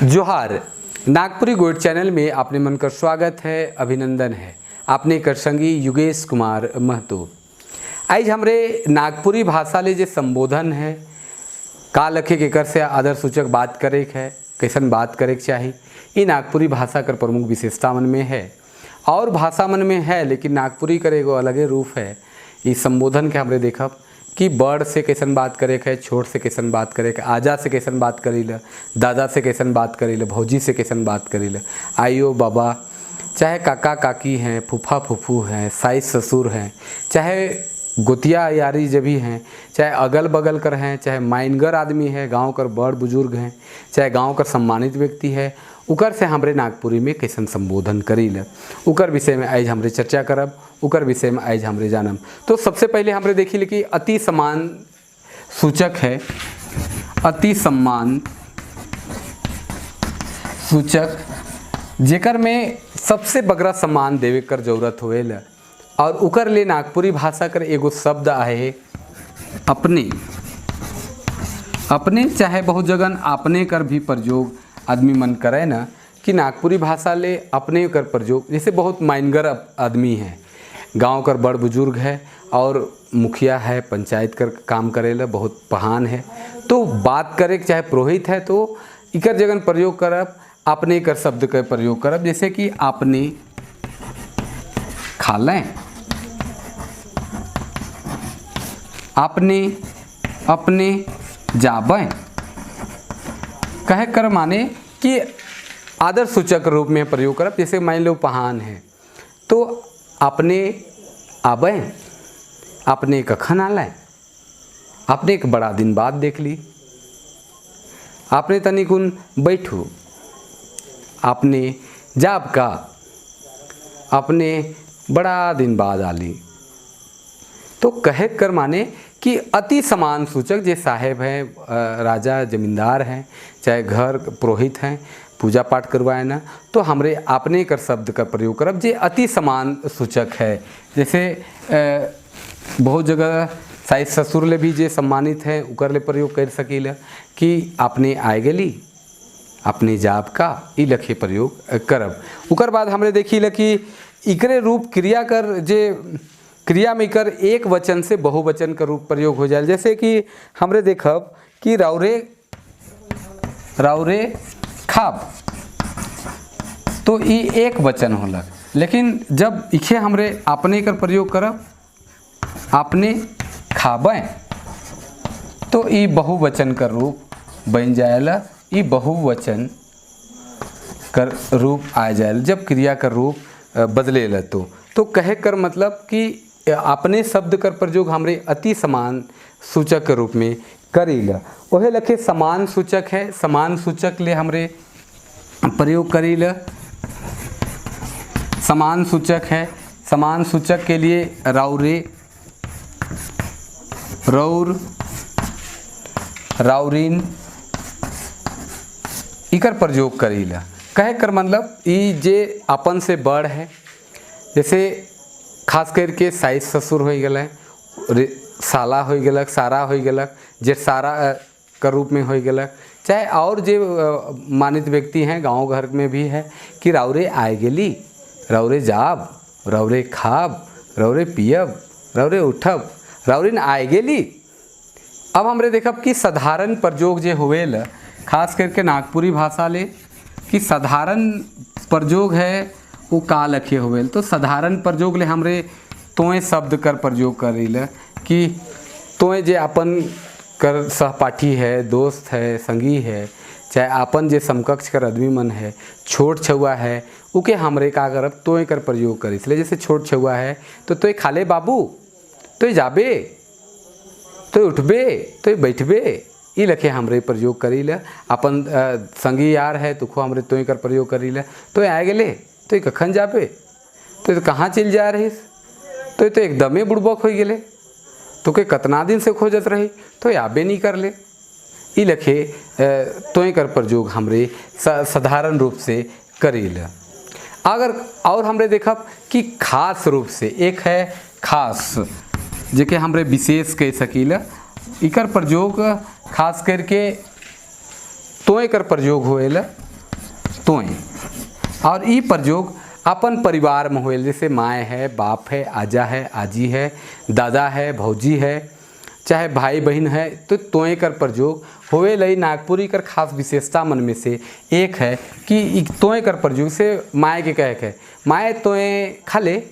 जोहार। नागपुरी गोइड चैनल में आपने मन कर स्वागत है, अभिनंदन है। आपने कर संगी युगेश कुमार महतो। आज हमरे नागपुरी भाषा ले जे संबोधन है, का लखे के कर से आदर सूचक बात करे है, कैसन बात करे के चाही, ये नागपुरी भाषा कर प्रमुख विशेषता मन में है और भाषा मन में है, लेकिन नागपुरी कर एगो अलगे रूप है। इस संबोधन के हमरे देखब कि बड़ से कैसन बात करे के है, छोट से कैसन बात करे के, आजा से कैसन बात करीला, दादा से कैसन बात करीला, भौजी से कैसन बात करीला, आइयो बाबा, चाहे काका काकी हैं, फूफा फूफू हैं, सास ससुर हैं, चाहे गोतिया यारी जब भी हैं, चाहे अगल बगल कर हैं, चाहे माइनगर आदमी है, गांव कर बड़ बुजुर्ग हैं, चाहे गांव कर सम्मानित व्यक्ति है, उकर से हमरे नागपुरी में कैसन संबोधन करील, उकर विषय में आज हमरे चर्चा करब, उकर विषय में आज हमरे जानब। तो सबसे पहले हमरे देखी कि अति सम्मान सूचक है। अति सम्मान सूचक जेकर में सबसे बगरा सम्मान देवे कर जरूरत होवेला और उकर ले नागपुरी भाषा कर एगो शब्द आहे अपने। अपने चाहे बहुत जगन अपने कर भी प्रयोग आदमी मन करे ना कि नागपुरी भाषा ले अपने कर प्रयोग। जैसे बहुत माइनगर आदमी है, गांव कर बड़ बुजुर्ग है और मुखिया है, पंचायत कर काम करेला, बहुत पहान है, तो बात करे चाहे पुरोहित है, तो इकर जगन प्रयोग करब अपने कर शब्द के प्रयोग करब। जैसे कि आपने खा लें, आपने अपने जाबें, कहे कर माने कि आदर सूचक रूप में प्रयोग करब। जैसे मान लो पहान है तो अपने आबें, अपने कखन आलें, अपने एक बड़ा दिन बाद देख ली, आपने तनिकुन बैठू, आपने जाब का, अपने बड़ा दिन बाद आली। तो कहे कर माने कि अति समान सूचक जे साहेब हैं, राजा जमींदार हैं, चाहे घर पुरोहित हैं, पूजा पाठ करवाए ना, तो हमरे आपने कर शब्द का प्रयोग करब जे अति समान सूचक है। जैसे बहुत जगह सास ससुर ले भी जे सम्मानित हैं उकर ले प्रयोग कर सकीला कि आपने आए गेली, अपने जाब का, ई लखे प्रयोग करब। उकर बाद हमरे देखी ल कि इकरे रूप क्रिया कर जे क्रिया में कर एक वचन से बहुवचन का रूप प्रयोग हो जाए। जैसे कि हमरे देखब कि राउरे राउरे खाब, तो ई एक वचन होलक, लेकिन जब इखे हमरे अपने कर प्रयोग करब आपने खाबें, तो ई बहुवचन का रूप बन जाएला, ई बहुवचन कर रूप आ जाएला जब क्रिया का रूप बदलेला। तो कहे कर मतलब कि अपने शब्द कर प्रयोग हमरे अति समान सूचक के रूप में करीला। ओहे लखे समान सूचक है, समान सूचक ले हमरे प्रयोग करीला। समान सूचक है, समान सूचक के लिए राउरे, रौर, राउरीन इकर प्रयोग करीला। कहे कर मतलब ई जे अपन से बड़ है, जैसे खास करके सास ससुर हो गए, साला हो गलक, सारा हो गलक, जे सारा के रूप में हो गलक, चाहे और जे मानित व्यक्ति हैं गांव घर में भी है कि राउरे आए गेली, राउरे जाब, राउरे खाब, राउरे पियब, राउरे उठब, राउरिन आए गेली। अब हमरे देखब कि साधारण प्रयोग जे होवेल खास करके नागपुरी भाषा ले कि साधारण प्रयोग है वो का लखे होवेल। तो साधारण प्रयोग ले हमरे तोय शब्द कर प्रयोग करीला कि तोय जे अपन कर सहपाठी है, दोस्त है, संगी है, चाहे अपन जे समकक्ष कर आदमी मन है, छोट छुआ है, उके हमरे का करब तोय कर प्रयोग करी। इसलिए जैसे छोट छुआ है तो तोय खाले बाबू, तोय जाबे, तोय उठबे, तोय बैठबे, ई लखे हमरे प्रयोग करीला। अपन संगी यार है तो खो हमरे तोय कर प्रयोग करीला। तोय आए गेले, तोय कखन जाबे, तो कहाँ चल जा रहीस, तो तो एकदमे बुड़बक हो गेले, तो के कतना दिन से खोजत रही, तो आबे नहीं कर ले। ई लखे तोय कर प्रयोग हमरे साधारण रूप से करीला। अगर और हमरे देखब कि खास रूप से एक है खास जेके हमरे विशेष कह सकीला, इकर प्रयोग खास करके तोय कर प्रयोग होएला। तोय। और ई प्रयोग अपन परिवार में होएल, जैसे माय है, बाप है, आजा है, आजी है, दादा है, भौजी है, चाहे भाई बहन है, तो तोय कर प्रयोग होवे लई। नागपुरी कर खास विशेषता मन में से एक है कि ई तोय कर प्रयोग से माय के कहे के, "माय, तोय खा ले।"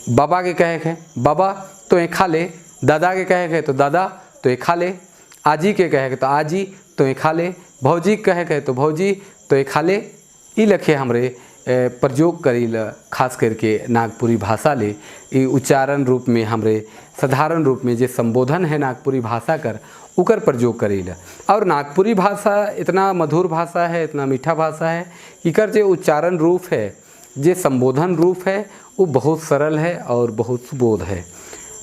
बाबा के कहे के, "बाबा, तोय खा ले।" दादा के कहे के तो, "दादा, तोय खा ले।" आजी के कहे के तो, "आजी, तोय खा ले।" भौजी के कहे के तो, "भौजी, तोय खा ले।" ई लखे हमरे प्रयोग करील, खास करके नागपुरी भाषा ले। ई उच्चारण रूप में हमरे साधारण रूप में जे संबोधन है नागपुरी भाषा कर, उकर प्रयोग करील। और नागपुरी भाषा इतना मधुर भाषा है, इतना मीठा भाषा है, इकर जे उच्चारण रूप है, जे संबोधन रूप है, वो बहुत सरल है और बहुत सुबोध है।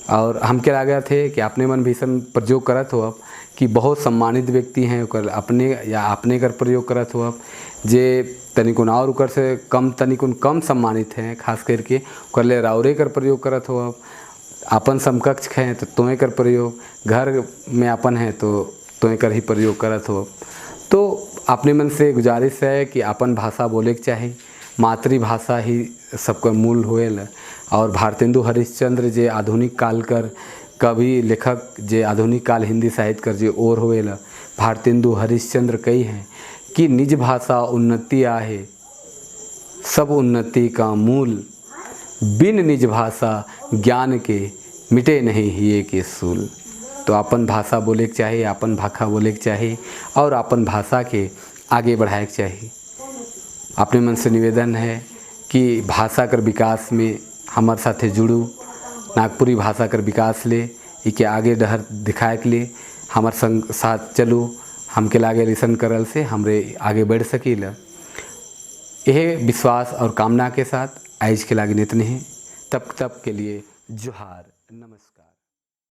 और हमके लागत थे कि अपने मन भी अइसन प्रयोग करत हो अब कि बहुत सम्मानित व्यक्ति हैं, ओकर अपने या अपने कर प्रयोग करत हो। अब जे तनिकुन और ओकर से कम, तनिकुन कम सम्मानित हैं, खास करके ओकर ले राउरे कर प्रयोग करत हो। अब अपन समकक्ष हैं तो तोय कर प्रयोग, घर में अपन है तो तोय कर ही प्रयोग करत हो। तो अपने मन से गुजारिश है कि अपन भाषा बोले के चाही। मातृभाषा ही सबका मूल होएल। और भारतेंदु हरिश्चंद्र, जे आधुनिक काल कर कवि लेखक, जे आधुनिक काल हिंदी साहित्य कर जे ओर होएल, भारतेंदु हरिश्चंद्र कही हैं कि निज भाषा उन्नति आहे सब उन्नति का मूल, बिन निज भाषा ज्ञान के मिटे नहीं हिये के सूल। तो अपन भाषा बोले के चाही, अपन भाखा बोले के चाही और अपन भाषा के आगे बढ़ाए के चाही। अपने मन से निवेदन है कि भाषा कर विकास में हमार साथे जुड़ू। नागपुरी भाषा कर विकास ले, इके आगे डहर दिखाए के लिए हमार संग साथ चलू। हमके लागे अइसन करल से हमरे आगे बढ़ सकीला। यह विश्वास और कामना के साथ आज के लागिन इतने ही। तब तब के लिए जोहार, नमस्कार।